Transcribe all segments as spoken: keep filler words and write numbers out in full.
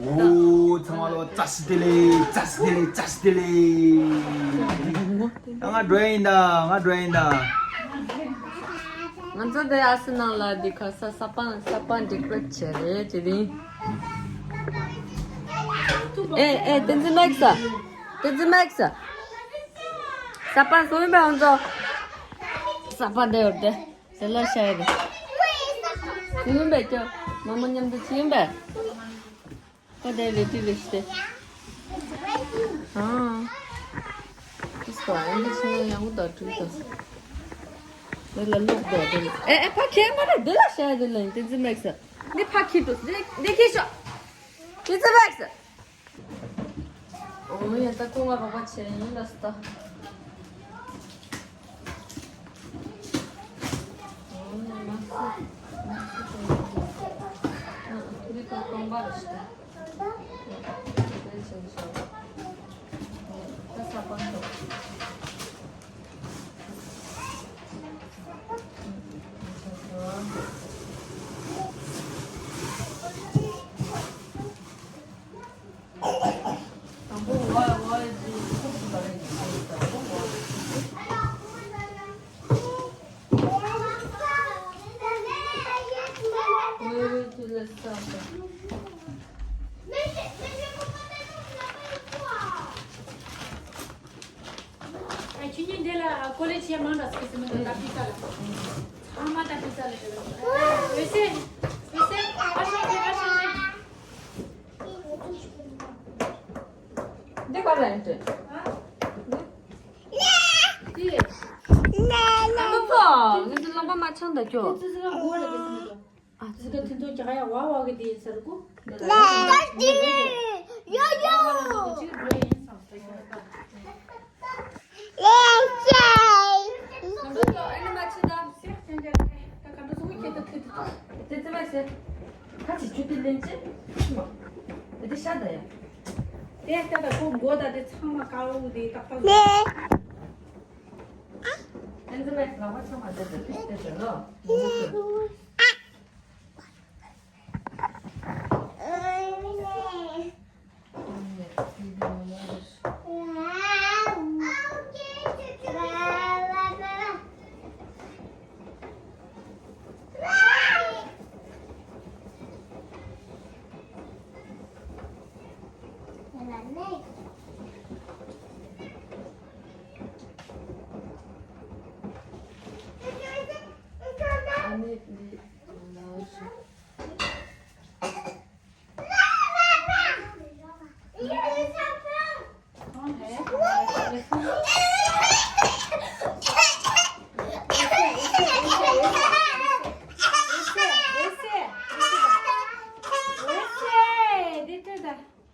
འོ། ཚང་མ་ལོ་བཀྲ་ཤིས་བདེ་ལེགས། བཀྲ་ཤིས་བདེ་ལེགས། བཀྲ་ཤིས་བདེ་ལེགས། ང་འགྲོ་ཡིན་ད། ང་འགྲོ་ཡིན་ད། ང་ཚོ་དེ་ཨ་སི་ནང་ལ་འདི་ག་ས་ས་པན། ས་པན་ཌེ་ཀོ་རེཊ་བྱས་རེད་ཅེ་རིང་། ཨེ་ཨེ། བསྟན་འཛིན་མེག་ས། བསྟན་འཛིན་མེག་ས། ས་པན་སུ་ཡིན་པ། ང་ཚོ་ས་པན་དེ་ཡོད་དེ། ཟེར་ལ་ཤ་ཡ་རེད། སུ་ཡིན་པས་ཁྱོད། མ་མོ་མཉམ་དུ་ཅི་ཡིན་པས། ཁོ་དེ་རེ་ཏི་རེ་ཤི་ཏེ། ཨང་། ཁིས་པ་ཨེ་འདི་ཕྱི་ནས་ཡང་ཁུ་དང་ཁྲུ་དང་། འདི་ལ་ལོག་དོ་དེ་ལ། ཨེ་ཨེ། ཕ་ཁྱེད་མ་རེད། འདི་ལ་ཤ་ཡ་རེད་ལ། བསྟན་འཛིན་མེག་ས། འདི་ཕ་ཁྱེད་དུ། འདི་འདི་ཁྱེད་ཤོག་བསྟན་འཛིན་མེག་ས། འོ་ཡ། ད་ཁོང་ང་རོགས་པ་བྱས་ཡིན་ལ་སི་ད། འོ་ཡ། མ་སི་མ་སི་ཁོང་ང་འདི་ཁོ་རྐང་པ་རེད་ཤི་ད། འོ་དེ་བྱས་ཤོག་ད་ས་པན་ཐོག་ཁྱེད་གཉིས་འདི་ལ་ཀོ་ལེ་ཇི་ཡ་མང་དྲགས་སྐྱེས་སེ་མི་འདུག་ད་པི་ས་ལ། ཚང་མ་ད་པི་ས་ལ་ཡོད། འོད་ཟེར། འོད་ཟེར། ཨ་ཤ་ཤ། ཨ་ཤ་ཤ། འདི་ག་རེ་ཡིན་ཏེ། ཨ། འདི། ཨ་ནུ་ཕོ། ངས་འདི་ལོང་པ་མ་འཆང་ད་ཁྱོད། འདི་ཙི་ཙི་ལ་སྒོ་ལ་སྐྱེས་སེ་མི་འདུག་ཨ་ཙི། ད་དེ་ཚོ་རྒྱག་ཡ་ཝ་ཝ་གི་དེ་ཡིན་ས་རུ་གུ། ད་དེ་ཡོ་ཡོ། ཅིག་འགྲོ་ཡིན་བསམ་ད་ཡོང་ད། ལེ་ཅེ། ང་ཚོ་ཨ་ནི་མ་ཕྱི་ད། སེག་ཅན་ཅན་ད་ག་འདྲ་སོང་ཁྱེད་ད་ཐུད་ད། དེ་ཙི་མ་ཟེར། ཁ་ཅིག་ཆུ་དེ་ལེན་ཅེ། ཤི་མ། དེ་དེ་ཤ་ད་ཡ། དེ་ལྟ་ད་ཁོ་མགོ་ད་དེ་ཚང་མ་དཀར་པོ་དེ་ཏག་ཏག་ལེ། བསྟན་འཛིན་མེག་ལག་པ་ཚང་མ་དེ་དེ་དེ་དེ་ལོ།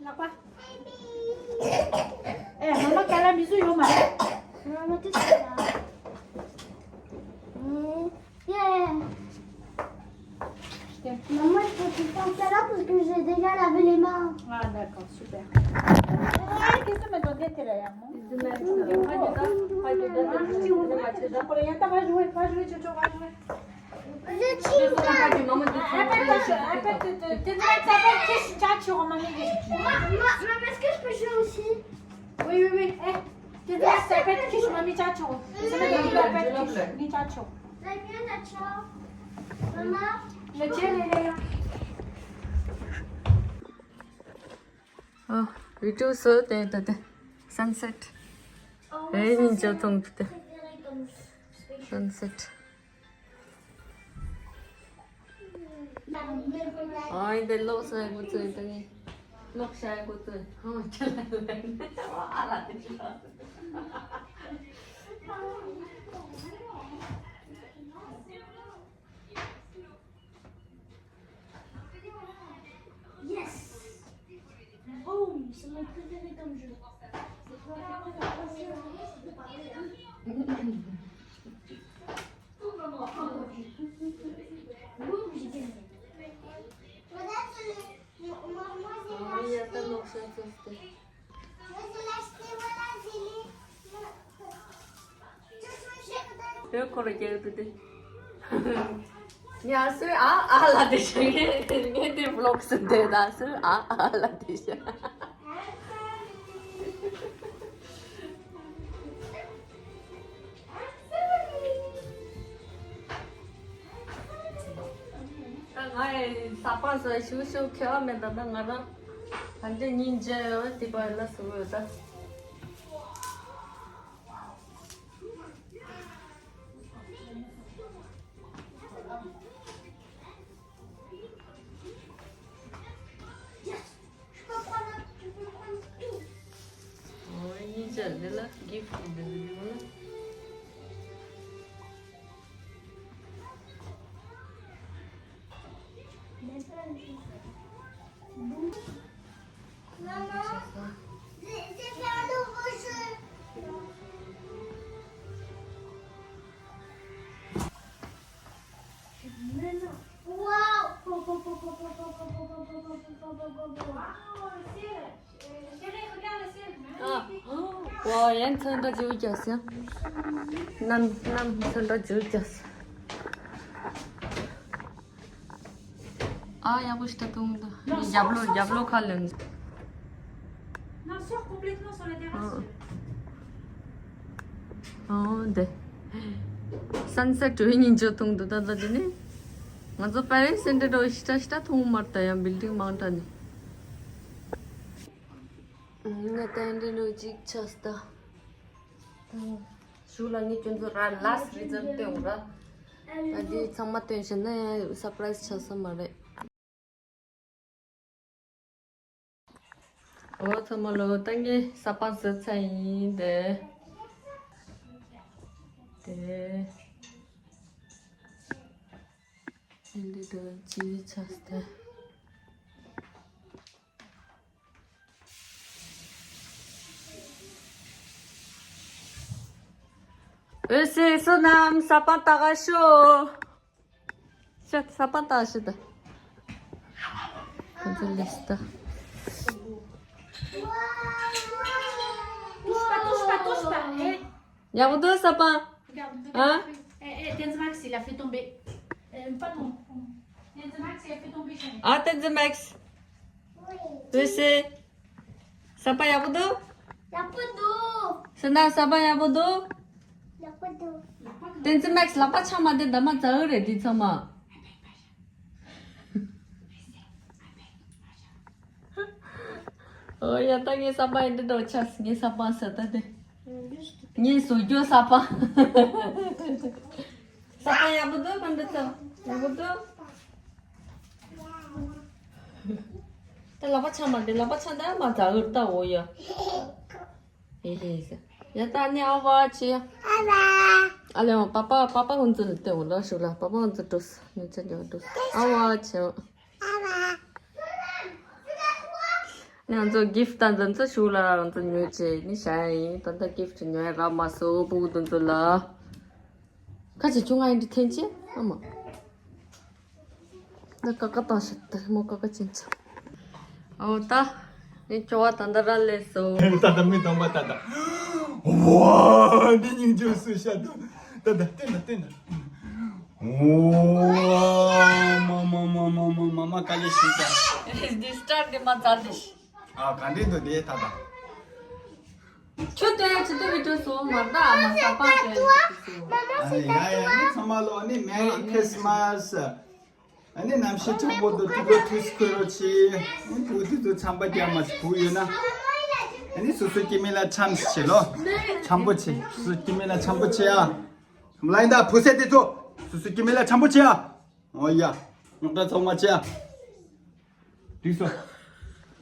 ལག་པ། ཨེ། མ་མ་ག་ལ་མི་བཟོ་ཡོང་མ་རེད། མ་མ་ཏི་ས་ཡ། ཨུམ། ཡ་ཡ་ཡ། Maman, je peux tout le temps ça là parce que j'ai déjà lavé les mains. Ah, d'accord, super. Qu'est-ce que tu m'as donné, t'es là, hein? Je suis pas. Maman, est-ce que je peux jouer aussi? Oui, oui, oui. Eh, t'es là, ça fait que je m'en mets. Maman. ཨ། བི་ཌིའོ་བཟོས་ཏེ་ད་ལྟ་སན་སེཊ། ཨེ་ཉིན་ཅོ་ཐོང་ཏེ་སན་སེཊ། ཨ་འདི་ལོག་ས་ཡ་གོ་ཚོད་ད་ནི་ལོག་ཤ་ཡ་གོ་ཚོད་ཧང་ཆ་ལ་ལ་ཨ་ལ་དེ་ཅི་ལ། Yes! Boum! C'est mon préféré comme jeu. C'est vraiment la première fois que je peux parler. Boum, j'ai gagné. Regarde, le- moi, moi, j'ai racheté. Moi, j'ai racheté, voilà, j'ai les- བོད་ཁོ་ར་རྒྱག་ཏུ་དེ། ཡ་སུ་ཨ་ཨ་ལ་དེ་ཤ་ངས་ངས་དེ་ཝི་ལོག་སུ་དེ་ད་སུ་ཨ་ཨ་ལ་དེ་ཤ། ད་ང་ཡི་ས་པ་སུ་ཤུ་ཤུ་ཁེ་བ་མེད་ད་ད་ང་རང་ག་འདྲ་ཉིན་བརྗེ་ཡོད་དེ་པ་ལ་སུ་ཡོད་ད། ཨོ་ཡིན་ཅག་འདི་ལ་གིཕ་འདི་འདི་ལ། ཨ། ཝ་ཡན་ཚན་འདྲ་ཅིག་རྒྱག་སོང་། ནམ་ནམ་ཚན་འདྲ་ཅིག་རྒྱག་སོང་། ཨ་ཡག་པོ་ཞིག་ད་བཏུང་ད། རྒྱབ་ལོགས་རྒྱབ་ལོགས་ཁ་ལོན། Non, sors complètement sur la terrasse. ཨོ་འདི། སན་སེཊ་འགྲོ་ཉིན་ཅོ་བཏུང་འདུག་ད་ད་འདི་ནི། ང་ཚོ་པེ་རིས་སེན་ཊར་འགྲོ་ཤི་ཏྲ་ཤི་ཏྲ་མཐོང་མར་ད་ཡང་བིལ་ཌིང་མང་དྲགས་ནི། ང་ད་འདི་ནོ་ཅིག་ཆགས་ད། ཞུ་ལ་ངས་ཁྱོད་ཚོ་ར་ལ་སི་རི་ཛལ་སྟོན་ར། ད་འདི་ཚང་མ་སྟོན་བྱས་ན་ཡང་སར་པ་རའི་སི་ཆགས་ས་མ་རེད། ཨོ་ཚང་མ་ལོ་ད་ངས་ས་པ་ཟོས་ཚར་ཡིན་དེ། དེ། ཨེ་འདི་དུ་ཅི་ཆགས་ཏེ། འོད་ཟེར་བསོད་ནམས་ས་པ་ཏ་ག་ཤོ། ཤ་ས་པ་ཏ་ཤི་ད། ཁོ་ཚོ་ལིས་ཏ། Touche pas, touche pas, touche pas. Eh, ཡག་པོ་འདུག་ས་པ། Regarde, regarde. Hein? Eh, eh, Tenzmax, il a fait tomber. Euh, pas ton. Tenzmax, il a fait tomber son. ཨ་ཏེན་ཛི་མེག་སི། འོད་ཟེར། ས་པ་ཡག་པོ་འདུག་ཡག་པོ་འདུག་སེ་ན་ས་པ་ཡག་པོ་འདུག་ཡག་པོ་འདུག་ཏེན་ཛི་མེག་སི་ལག་པ་འཆང་མ་བསྡད་ད་མ་ཛ་འུ་རེད་འདི་ཚང་མ། ཨོ་ཡ་ད་ངའི་ས་པ་ཡིན་འདི་འདྲ་ཆགས་ངའི་ས་པ་ཟེར་ད་དེ། ངའི་བཟོ་རྒྱུ་ས་པ། ས་པ་ཡག་པོ་འདུག་ག་འདྲ་ཚ། ཡག་པོ་འདུག་ད་ལག་པ་འཆང་མ་འདི་ལག་པ་འཆང་ད་མ་ཛ་འུར་ད་འོ་ཡ། ཧེ་ཧེ་ཟེར། ཡ་ད་ནི་ཨ་བ་ཆེ་ཡ། ཨ་ལེ་འོ་པ་པ་པ་པ་ཧུན་ཙི་ལ་ཏེ་འོ་ལ་ཤུ་ལ་པ་པ་ཧུན་ཙི་འགྲོ་ནི་ཆ་རྒྱ་འགྲོ་ཨ་བ་ཆེ་འོ། ང་ཚོ་གིཕ་ཊི་དང་འདི་ཚོ་ཞུ་ལ་ང་ཚོ་ཉོས་བྱས་ནི་བཞག་ཡིན། ད་ལྟ་གིཕ་ཊི་ཉོ་ཡ་རག་མ་སོང་། སྤུ་གུ་འདི་ཚོ་ལ་ཁ་ཆེ་ཆུང་ང་ཡིན་འདི་འཐེན་ཆེ་ཨ་མ། ད་ཀ་ཀ་བཏང་ཤག་ད་མོ་ཀ་ཀ་ཅན་ཆགས། ཨོ་ད་ངས་ཁྱོ་བ་ད་ལྟ་ར་ལས་སོ། ད་ལྟ་མི་དང་པ་ད་ལྟ། ཝ་འདི་སྙིང་རྗེ་སུ་ཤ་དུ། ད་ལྟ་བསྟན་ན་བསྟན་ན། ཝ་མ་མ་མ་མ་མ་མ་མ་དཀའ་ལས་ཤི་ད། འདི་སི་ཊར་འདི་མ་ཛར་འདི། ཨ་ག་འདྲེ་འདུག་དེ་ད་ད། ཁྱོད་སྟོན་ཡ་ཆེད་དུ་བི་ཌིའོ་བཟོ་མ་རེད་ད། ཨ་མ་ས་པ་སྟོན་ཡ་ཆེད་དུ་བཟོ། ཨ་ནི་ཡ་ཡ་ནི་ཚང་མ་ལོ་ནི་Merry Christmas། ཨ་ནི་ནམ་ཞིག་ཆོག་པོ་དུ་ཐུགས་ཁུར་ཐུགས་ཁུར་རོ་ཆེ། ཨ་ནི་བུ་དུ་དུ་ཚང་པ་རྒྱ་མ་ཞིག་བུ་ཡོད་ན། ཨ་ནི་སོ་སོ་སྐྱེ་མི་ལ་འཆམ་ཞིག་བྱེད་ལོ། འཆམ་པོ་ཆེ། སོ་སོ་སྐྱེ་མི་ལ་འཆམ་པོ་ཆེ་ཨ། ལ་ཡིན་ད་བུ་སེ་དེ་ཚོ་སོ་སོ་སྐྱེ་མི་ལ་འཆམ་པོ་ཆེ་ཨ། ཨོ་ཡ། རྙོག་དྲ་ཚང་མ་ཆེ་ཨ། དུས་སོ།